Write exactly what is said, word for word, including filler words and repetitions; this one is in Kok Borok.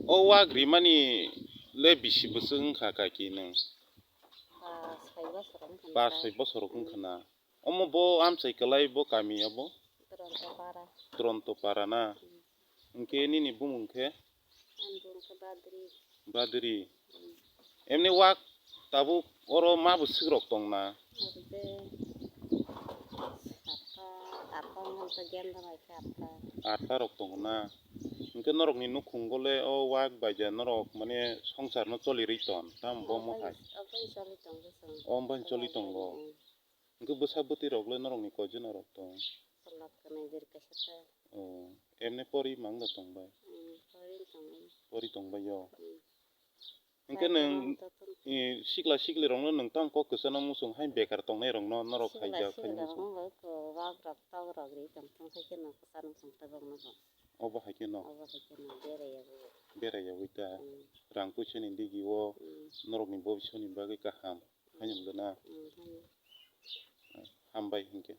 O wak rimani le bisi bwswk wngkha kaki nwng? Ba sai bosor wngkha na. Ba sai bosor wngkha na. Omo bo amchai kwlai bo kami abo? Duronto para. Duronto para na? Hmm. Hwnkhe nini bumung khe? Ani bumung khe Badri. Badri. Hmm. Emni wak tabuk oro ma bwswk rok tong na? Oro de satta, atta wngkha, genda bai khe atta. Atta rok tongo na? Hwnkhe norokni nukhungo le o wak bai je norok mane songsar no choli rwi ton, tamo bo mohai? Obo choli tongo chwng. O, omo choli tongo. Hmm. Hwnkhe bwsa bwtwi rok le norokni koi jona rok tong? Chwla kwnwi bwrwi kaisa ta. O, emne pori mang da tong bai? Hmm, pori tong bai. Pori tong bai yo. Hmm. Hwnkhe nwng, i, sikla sikli rokno nwng tang kok kwchano muchung hai bekar tongnai rokno norok hai jak hai muchung. Sikla sikli rokno bai ko wak rok tok rok ri tong thung hai khe no kwchano muchung tabok no bo. Obo hai khe no. Obo hai khe no berai yago. Berai yagwi ta. Hmm. Rang puisa ni digi o, hmm, norokni bobisoni bagwi kaham. Haino wngkha na? Hmm, haino. Hambai hinkhe.